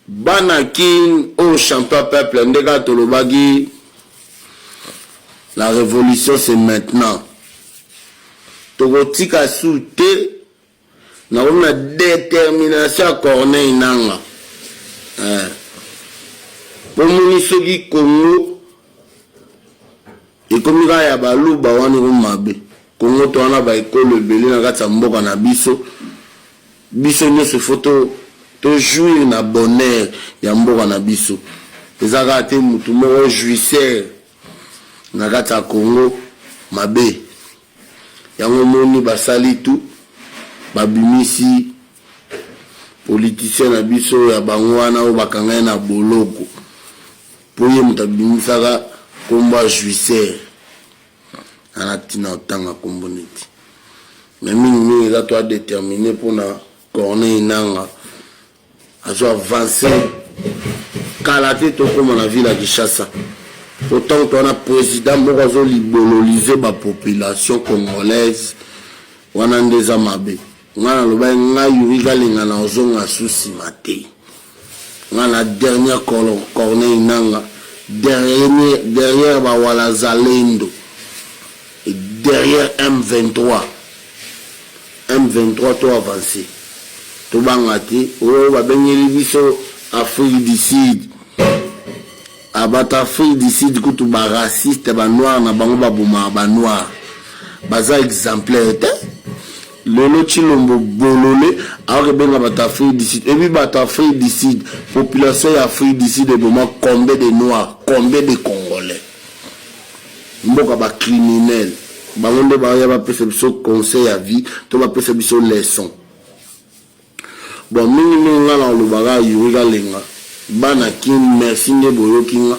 Bana kin oyo champion peuple nde kaka tolobaki la revolution c'est maintenant tokotika su te nakomi na determination ya Corneille Nanga eh. Pomoni soki Congo ekomi kaka ya baluba wana ekomi mabe. Congo to wana ba ekolo ebele na kati ya mboka na biso. Biso nionso il faut to to jouir na bonheur ya mboka na biso. Eza kaka te mutu moko jouisseur na kati ya Congo mabe. Yango omoni basali tout babimisi politicien na biso ya bango wana oyo bakanga ye na boloko po ye moto abimisaka kombo ya jouisseur. Ana tina otanga kombo neti. Mais mingi mingi eza to adetermine pona Corneille Nanga azo avance kala te tokoma na ville ya Kinshasa. Po tango to wana president moko azo libololize ba population congolaise wana nde eza mabe. Nga nalobaki nga Youri Kalenga na ozonga su sima te. Nga na dernier Corneille Nanga derrière derrière ba Walazalendo et derrière M23. M23 to avancer. Tobanga te. Oyo babengeli biso Afrique du Sud. Ah bato Afrique du Sud kutu ba raciste ba noir na bango babomaka ba noir baza exemplaire te lelo Tshilombo bolole aoke benga bato Afrique du Sud ebi bato Afrique du Sud population ya Afrique du Sud eboma combien de noirs combien de congolais mboka ba criminels bango nde baya bapesa biso conseil ya vie to bapesa biso leçon. Bon mingi mingi nga na koloba kaka Youri Kalenga bana kin merci nde boyoki nga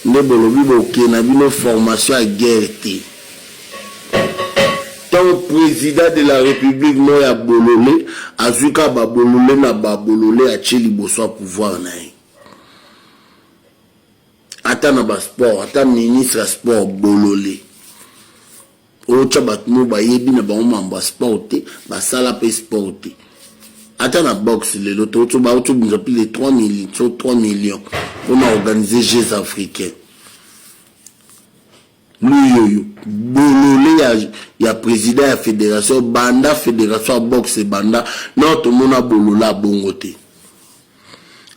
nde bolobi boke na bino formation ya guerre te tango president de la republique moko ya bolole azui kaka ba bolole na ba bolole atie liboso ya pouvoir na ye ata na ba sport ata ministre ya sport bolole. Otia batu moko bayebi na bango mambo ya sport te, basala pe sport te. Ata na boxe lelo to bauti obimisa plus de 3 millions, 3 millions pona organiser Jeux africains. Luyoyo bolole ya, ya president ya federation banda federation ya boxe ebanda nao tomona bolola bongo te.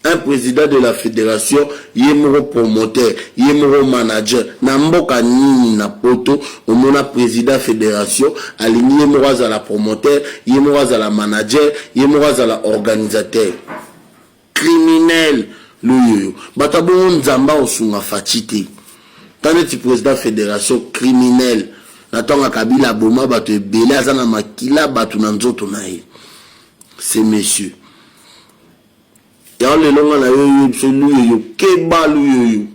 Un president de la federation ye moko promoteur ye moko manager na mboka nini na poto omona president federation alingi ye moko azala promoteur ye moko azala manager ye moko azala organisateur criminel loyoyo bato ya bongo nzambe akosunga Fatshi te ta neti president federation criminel na ntango ya Kabila aboma bato ebele aza na makila bato na nzoto na ye ce monsieur Yango lelo nga na yo yo biso luyoyo keba luyoyo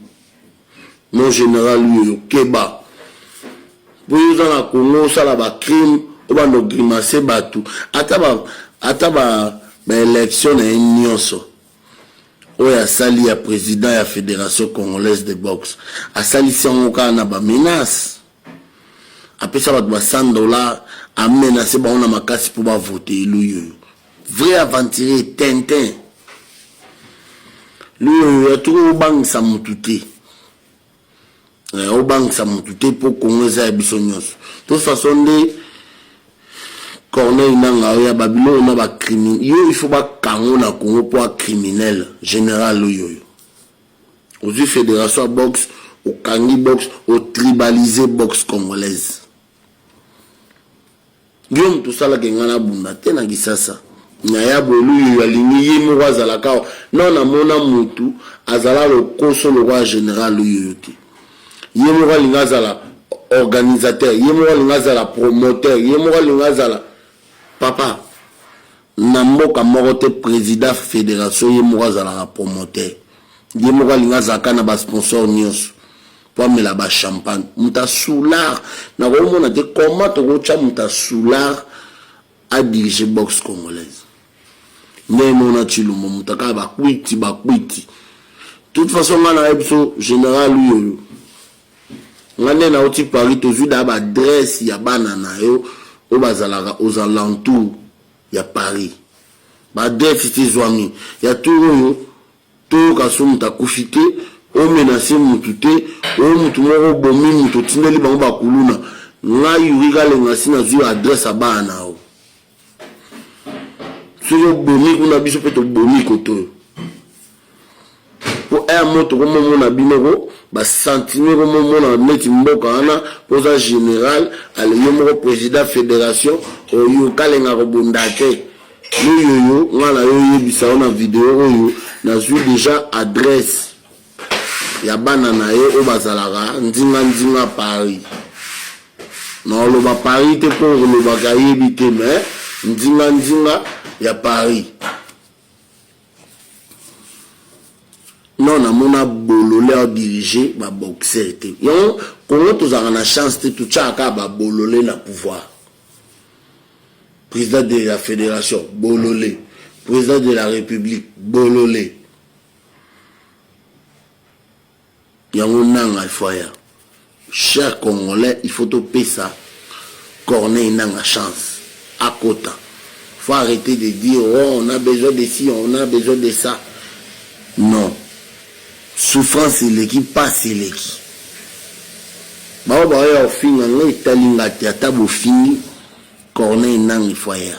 mon general luyoyo keba po yo oza na Congo osala ba crime obanda ogrimace batu ata ba ata ba ba election na ye nyonso oyo asali ya president ya federation congolaise de boxe asalisi yango kaka na ba menace apesa bato ba 100 dollars amenace bango na makasi mpo bavote luyoyo Vrai aventurier tintin. Luyoyo ya tuko obangisa mutu te. Eh, obangisa mutu te po Congo eza ya biso nyonso. Toute façon nde Corneille Nanga oya ba biloko na ba criminel. Yo il faut ba kango na Congo po a criminel général oyoyo. Ozui fédération ya boxe, okangi boxe, o tribaliser boxe congolaise. Yo mutu osalaka nga nabunda te na kisasa naya boye luyoyo alingi ye moko azalaka awa non namona mutu azala lokoso lokola general luyoyo te ye moko alingi azala organisateur ye moko alingi azala promoteur ye moko alingi azala papa Na mboka moko te president federation ye moko azalaka promoteur ye moko alingi azalaka na ba sponsor nionso po amela ba champagne moto ya soulard nakomona te comment tokotia moto ya soulard a diriger boxe congolaise ndenge moko na Tshilombo moto akaka ba kwiti ba kwiti toute façon nga nayebi biso general oyo Nga nde nauti Paris tozui da ba adresse ya bana na yo oyo bazalaka aux alentours ya Paris. Ba adresse esi ezwami. Ya tour oyo. Toyoka so moto akufi te, o menacer mutu te, o mutu moko obomi mutu otindeli bango ba kuluna. Nga Youri Kalenga si nazui adresse ya bana na yo. Soki obomi kuna biso pe tobomi kotoyo. Po heure moko tokomomona bino ko ba sentiment ekomomona neti mboka wana po oza general ale yo moko president federation oyo Kalenga akobunda te. Yoyoyo nga na yo yebisa yo na video oyo nazui dejà adresse ya bana na ye oyo bazalaka nzinga nzinga Paris. Nakoloba Paris te po okolobaka ayebi te mais nzinga nzinga ya Paris. Non namona bolole ao diriger ba boxeur te. Yango Congo tozalaka na chance te totiaka kaka ba bolole na pouvoir. President de la federation bolole, president de la republique bolole. Yango nanga il faut aya. Cher congolais il faut topesa Corneille Nanga chance akota. Faut arreter de dire oh on a besoin de ci, on a besoin de ça. Non. Souffrance eleki, pasi eleki. Baoyo baoya kofinga nga etali nga te ata bofingi Corneille Nanga il faut aya.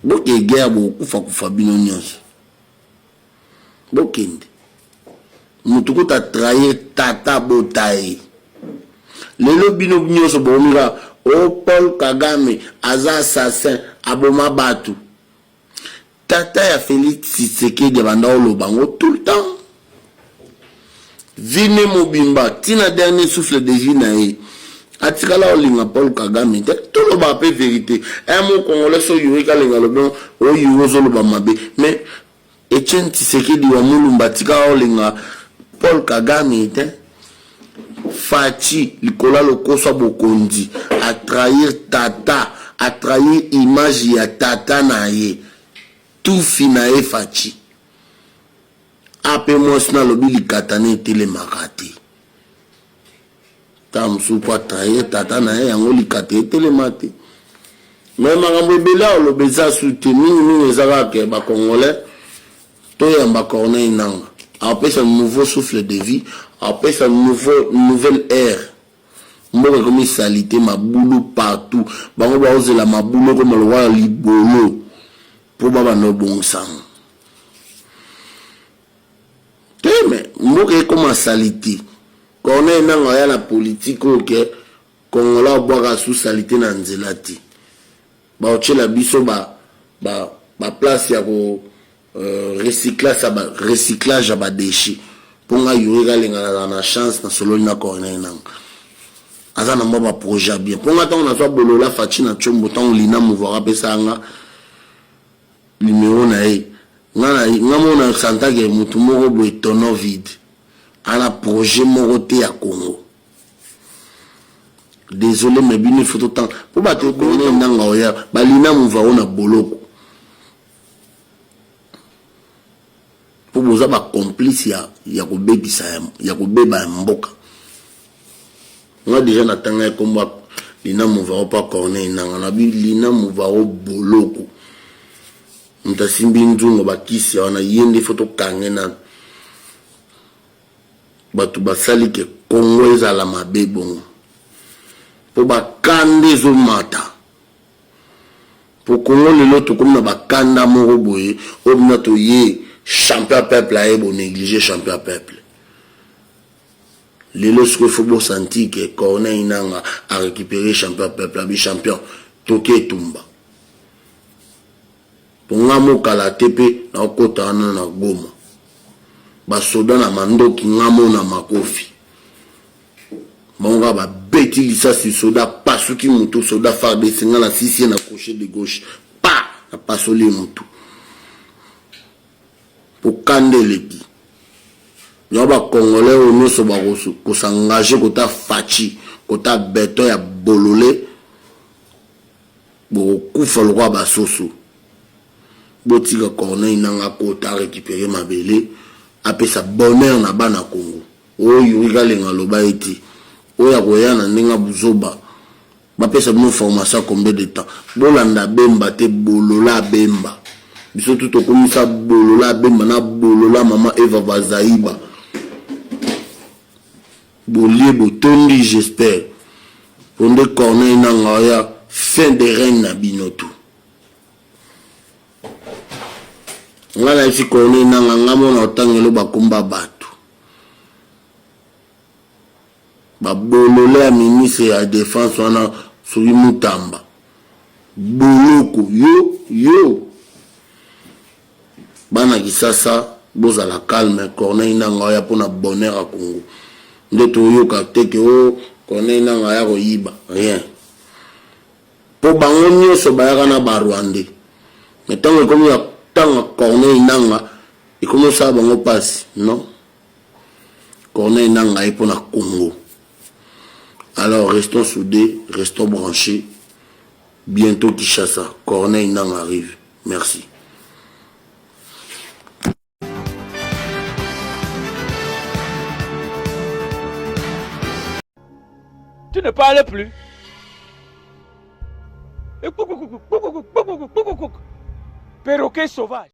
Boke guerre bokokufa kufa bino nionso. Bokende. Mutu kutu a trahir tata abota ye. Lelo bino nionso bokomi kaka oh Paul Kagame aza assassin aboma batu. Tata ya Felix Tshisekedi abanda koloba yango tout le temps. Vie ne mobimba ti na dernier souffle de vie na ye atikala kolinga Paul Kagame te. Tolobaka pe verite. Un mot congolais so Youri Kalenga alobi yango oh Youri ozoloba mabe mais Etienne Tshisekedi wa Mulumba atikala kolinga Paul Kagame te. Fatshi likolo ya lokoso ya bokonzi a trahir tata, a trahir image ya tata na ye. Tufi na ye Fatshi. A pe mwasi na alobi likata ne etelemaka te. Tango mosusu po a trahir tata na ye yango likata etelema te. Mais makambo ebele ya koloba eza su te mingi mingi eza kaka ke ba congolais toyamba Corneille Nanga akopesa nouveau souffle de vie akopesa nouveau nouvelle ère mboka ekomi salite mabulu partout bango baozela mabulu ekoma lokola libolo po babanda kobongisa yango te mais mboka ekoma salite Corneille Nanga aya na politique oyo ke Congolais abwaka su salite na nzela te. Baotiela biso ba ba ba place ya ko recyclage ya ba recyclage ya ba dechets. Po nga Youri Kalenga nazala na chance na sololi na Corneille Nanga. Aza na mwa ba projet ya bien. Po nga tango nazwa bolola Fatshi na Tshombo tango Lina Mouvoir apesa nga numero na ye. Nga na nga moko na santa ke mutu moko boye tonneau vide. Ana projet moko te ya Congo. Desole mais bino il faut totanga po bato ebele nanga oya balina muvaro na boloko po boza ba complice ya ya kobebisa ya, ya kobeba ya mboka. Nga deja natanga ye kombo Lina Muvaro pa Corneille Nanga na bi Lina Muvaro boloko moto asimbi nzungu bakisi ya wana ye nde fo tokange nanu Batu basali ke Congo ezala mabe bongo po ba kanda ezo mata po Congo lelo tokomi na ba kanda moko boye oyo bina toye champion ya peuple aye bo neglige champion ya peuple lelo sikoyo faut bo sentir ke Corneille Nanga a recuperer champion ya peuple abi champion toke etumba Po nga mo kala te pe nao kota wana na Goma. Ba soda na mandoki nga mo na makofi. Bango kaka ba beti lisasi soda apasuki mutu soda FARDC nga na sisi ye na crochet de gauche pa na pasoli ye mutu. Po kanda eleki. Yango ba congolais oyo nionso ba ko s'engager kota Fatshi, kota beton ya bolole. Bokokufa lokola ba soso. Botika Corneille Nanga akota a recuperer mabele apesa bonheur na bana Congo. Oyo Youri Kalenga aloba ye te. Oyo akoya na ndenge ya buzoba. Bapesa bino formation ya combien de temps? Bolanda Bemba te bolola Bemba. Biso tout tokomisa bolola Bemba na bolola mama Eva Bazaiba. Bolie botondi j'espère. Po nde Corneille Nanga oya fin de règne na bino tout. Nga nayebisi Corneille Nanga nga mona otangelo bakomba bato. Ba bolole ya ministre ya defense wana soki Mutamba boloko yo yo bana kisasa bozala calme Corneille Nanga oya pona bonheur ya Congo nde toyoka te ke o oh, Corneille Nanga aya koyiba rien po bango nyonso bayaka na ba Rwandais mais ntango ekomi ya ntango Corneille Nanga ekomi osala bango mpasi non Corneille Nanga ye pona Congo. Alors restons soudés, restons branchés. Bientôt Kinshasa, Corneille Nanga arrive. Merci. Tu ne parles plus. Perroquet sauvage.